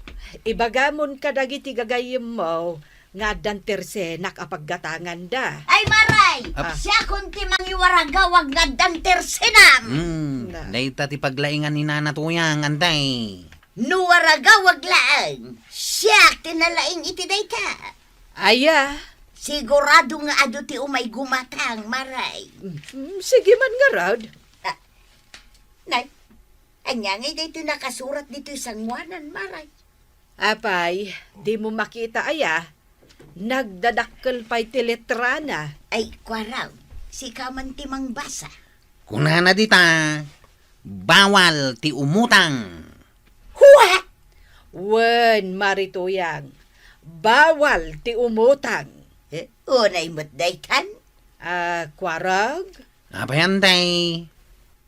Ibagamon kadagiti gagayyemmo nga addan tersenak a paggatanganda. Ay, Maray! Ah. Siakon ti mangiwaragawag nga addan tersenam! Hmm, Na. Dayta ti paglaingan ni Nana Tuyang, antay. No waragawag laeng, siak ti nalaing iti dayta. Aya? Sigurado nga adu ti umay gumatang, Maray. Mm, sige man ngarud. Ah, nay, ania ngay daytoy nakasurat ditoy sangoanan, Maray? Apay, dimo makita aya? Nagdadakkel pay ti letrana. Ay, Kuarog, sika man ti mangbasa. Kunana dita, bawal ti umutang. What? Wen, Mari Tuyang, bawal ti umutang. Eh, unay met daytan? Ah, Kuarog? Apay antay?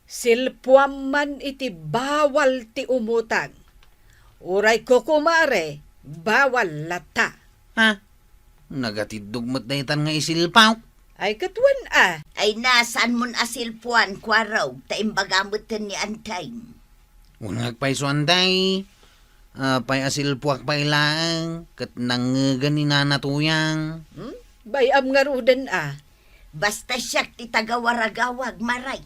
Silpuam man iti bawal ti umutang. Uray kukumare, bawal latta. Ha? Nagatiddog met daytan nga isilpuak. Ay, ket wen a. Ay, na, saanmon a silpuan, Kuarog, ta imbaga metten ni Antay. Wen nga agpayso, Antay. Apay a silpuak pay laeng, ket nangngegen ni Nana Tuyang. Hmm? Bay-am ngaruden a. Basta siak ti tagawaragawag, Maray.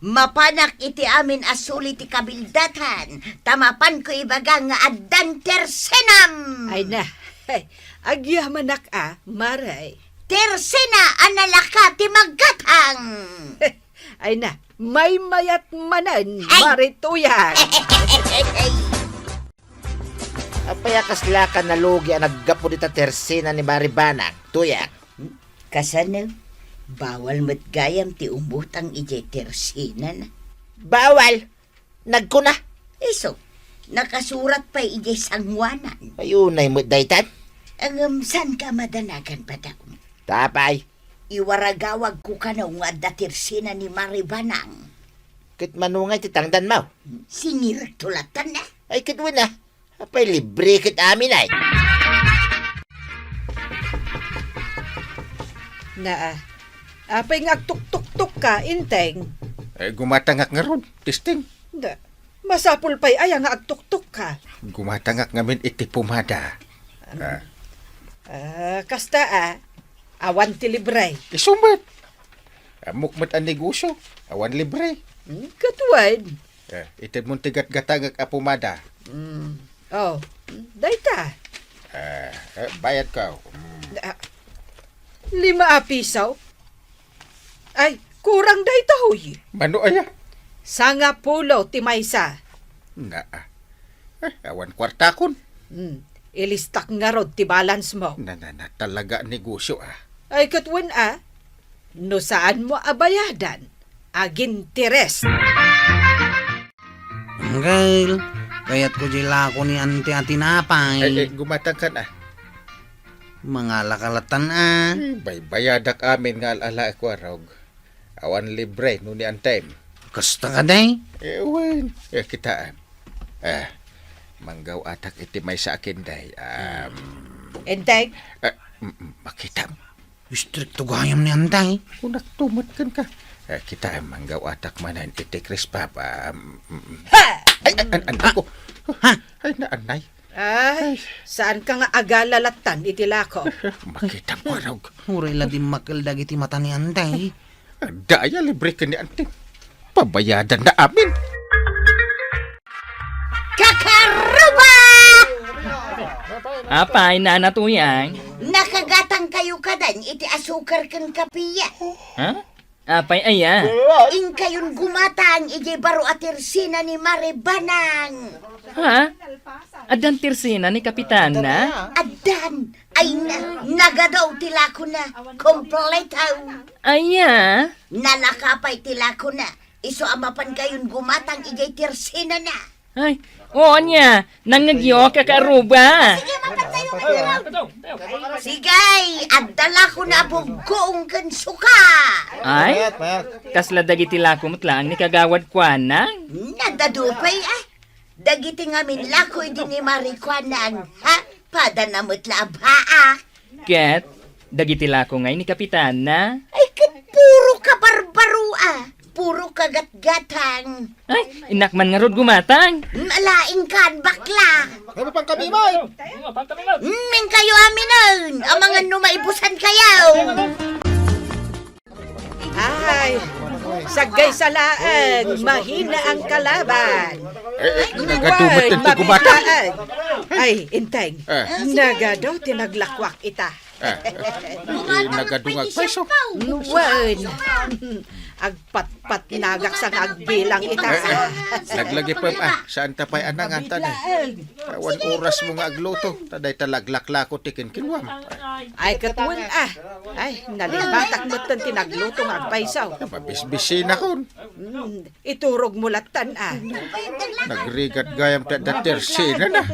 Mapanak iti amin a suli ti kabildatan, ta mapanko ibaga nga addan tersenam! Ay na, agyamanak a, Maray. Tersena a nalaka ti maggatang! Ay na, maymayat manen, Ay! Mari Tuyang! Apay a kaslaka nalugi a naggapu dita tersena ni Mari Banang, Tuyang? Kasano? Bawal met gayam ti umutang idiay tersenana. Bawal! Nagkuna? Isu, nakasurat pay idiay sangoanan. Ay, unay met daytan? Ngem saanka a madanagan, Badong? Ta apay? Iwaragawagko kano nga adda tersena ni Mari Banang. Ket mano ngay ti tangdanmo? Singirekto lattan a. Ay, ket wen a. Apay, libre ket amin ay. Naa. Apay nga agtuktuktok ka, Enteng? Eh, gumatangak ngarud, testing. Da, masapul pay aya nga agtuktok ka? Gumatangak ngamin iti pomada. Ah. Ah, kasta a, awan ti libre. Isu met. Ammok met a negosyo, awan libre. Hmm, ket wen. Eh, itedmon ti gatgatangek a pomada. Mm. Oh, dayta. Eh, eh, bayadko. Mm. Ah, lima a piso? Ay, kurang dayta, huy. Mano aya? Sangapulo ti maysa. Naa. Eh, awan kuartakon. Mm. Ilistak ngarud ti balance mo. Na, na, na, talaga negosyo, ah. Ay, ket wen, ah. No saanmo a bayadan, aginteres. Anggail, kayatko diay lako ni Ante a tinapay. Ay, ay, gumatangkan, ah. Mangala ka lattan, ah. Hmm, baybayadak amin nga al-alaek, Kuarog. Awan libre no ni Antem. Kasta kadi? Eh, wen. Eh, kitaem. Eh, manggaw-atak iti maysa a kin, day. Um, Enteng? Eh, mm, mm, makitam. Istrikto gayam ni Anday. Kunakto met kenka. Eh, kita, manggaw-atak manen iti Chris Papa. Mm, mm. Ha! Ay, ay, an-, anday ko. Ha? Ay, naanay. Ay, saan ka nga agala lattan iti lako? Makita ko, arog. Uray la dimmakkel dagiti mata ni Anday. Daya, libre ken ni Anting. Pabayadan na amin. Kakaruba! Apay, Nana Tuyang? Nakagatang kayo kadan iti asukar ken kapiya. Ha? Apay aya? Inkayon gumatang idiay baro a tersena ni Mare Banang. Ha? Addan tersena ni Kapitana? Addan. Ay na, nagadaw ti lakona. Kompleto. Aya? Nalaka pay ti lakona. Isu a mapan kayon gumatang idiay tersenana. Ay, o ania, nangngegyo, kakaruba. Sige, mapan tayo, kakaruba. Sige, adda lakona a buggoong ken suka. Ay, kasla dagiti lako met laeng ni Kagawad Kuanang? Nadadu pay, ah. Dagiti ngamin lako idi ni Mare Kuanang, ha? Padana met la a baak. Ket dagiti lako ngay ni Kapitana? Ay, ket puro kabarbaro, ah. Puro kagatgatang. Ay, innak man ngarud gumatang. Malaing kan, bakla. Ano pang kami, May? Inkayo aminen, amangan no maibusan kayo. Ay, saggay sa laeng, mahina ang kalaban. Eh, eh, nagadu met ti gumatang. Ay, Inteng, nagadu ti naglakwak ita. Eh, eh, nagadu nga agpayso. Wen, agpatpatnagak sa nga agbilang ita. Eh, eh, naglagipem, ah, saan ta pay a nangan ta ni? Awan oras mo nga agluto, ta dayta laglaklako ti kinkinuam. Ay, ket wen, ah. Ay, nalipatak metten ti nagluto nga agpayso. Mabisbisinakon. Mm, iturog mo lattan, ah. Nagrigat gayam ti adda tersenana.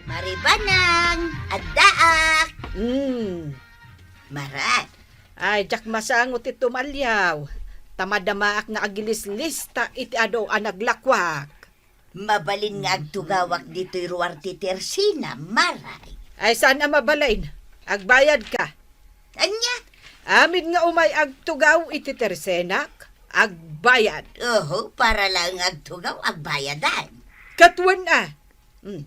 Mare Banang, addaak. Mm. Mare. Ay, diak masango ti tumaliaw. Ta madamaak nga aglislista iti adu a naglakwak. Mabalin nga agtugawak ditoy ruar ti tersena, Mare. Ay, saan a mabalin. Agbayadka. Ania? Amin nga umay agtugaw iti tersenak, agbayad. Oho, para laeng agtugaw, agbayadan. Ket wen a. Hmm.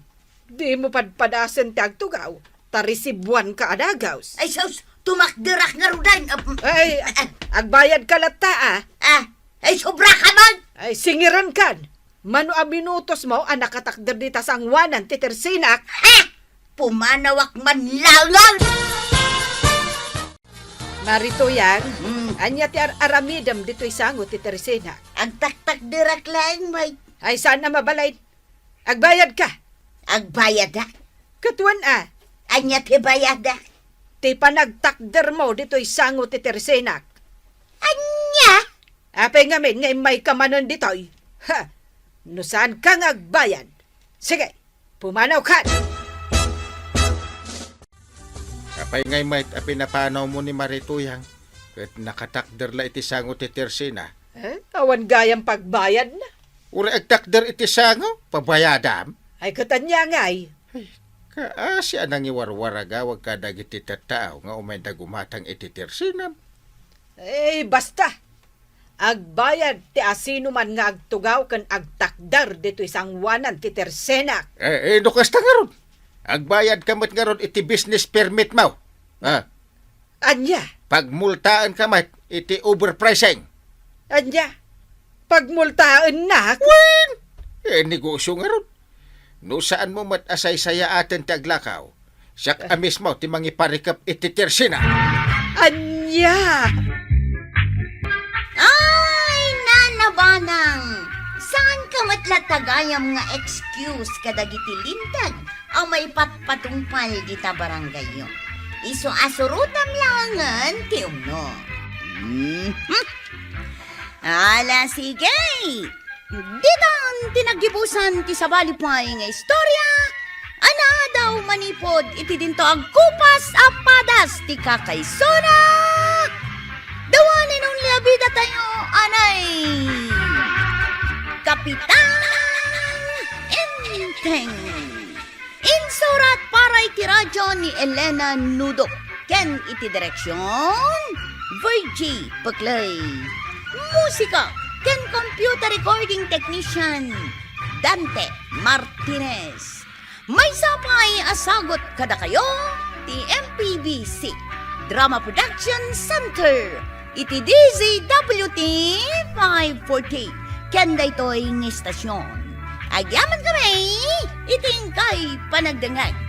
Dimo padpadasen ti agtugaw, ta resibuanka a dagus. Ay, sus, tumakderak ngaruden. Ap-, Ay, ah, agbayadka latta, ah. Ah, ay, sobraka man. Ay, singirenkan. Mano a minutosmo a nakatakder dita sangoanan ti tersenak? Ha! Pumanawak man laeng! Mare Tuyang, hmm, ania ti ar-aramidem ditoy sango ti tersenak? Agtaktakderak laeng, May. Ay, saan a mabalin. Agbayadka? Agbayadak. Ket wen a. Ania ti bayadak? Ti panagtakdermo ditoy sango ti tersenak. Ania? Apay ngamin nga immayka manen ditoy? Ha! No saanka nga agbayad, sige, pumanawkan! Apay ngay met a pinapanawmo ni Mare Tuyang, ket nakatakder la iti sango ti tersena? Eh, awan gayam pagbayadna. Uray agtakder iti sango, pabayadam? Ay, ket ania ngay? Ay, kaasi a nangiwarwaragawag kadagiti tattao nga umayda gumatang iti tersenam. Eh, basta! Agbayad ti asinoman nga agtugaw ken agtakder ditoy sangoanan ti tersenak. Eh, eh, no kasta ngarud, agbayadka met ngarud iti business permit mo. Ah. Ania? Pagmultaenka met iti overpricing. Ania? Pagmultaennak? Wen! Eh, negosyo ngarud. No saanmo met a saysayaaten ti aglakaw, siak a mismo ti mangiparikep iti tersena. Ania? Ay, Nana Banang! Saanka met latta gayam nga excuse kadagiti linteg a maipatpatungpal dita barangayyo? Isu a surotam laengen ti umno. Mhm. Ala, sige! Ditan ti naggibusan ti sabali pay nga istorya a naadaw manipud iti dinto agkupas a padas ti kakaisuna. The one and only a bidatayo, anay, Kapitan Enteng. Insurat para iti radyo ni Elena Nudo. ken iti direksion, Virgie Puclay. Musika ken computer recording technician, Dante Martinez. Maysa pay a sagut kadakayo ti M P B C Drama Production Center iti D Z W T five forty ken daytoy nga istasyon. Agyamankami iti inkay panagdengngeg.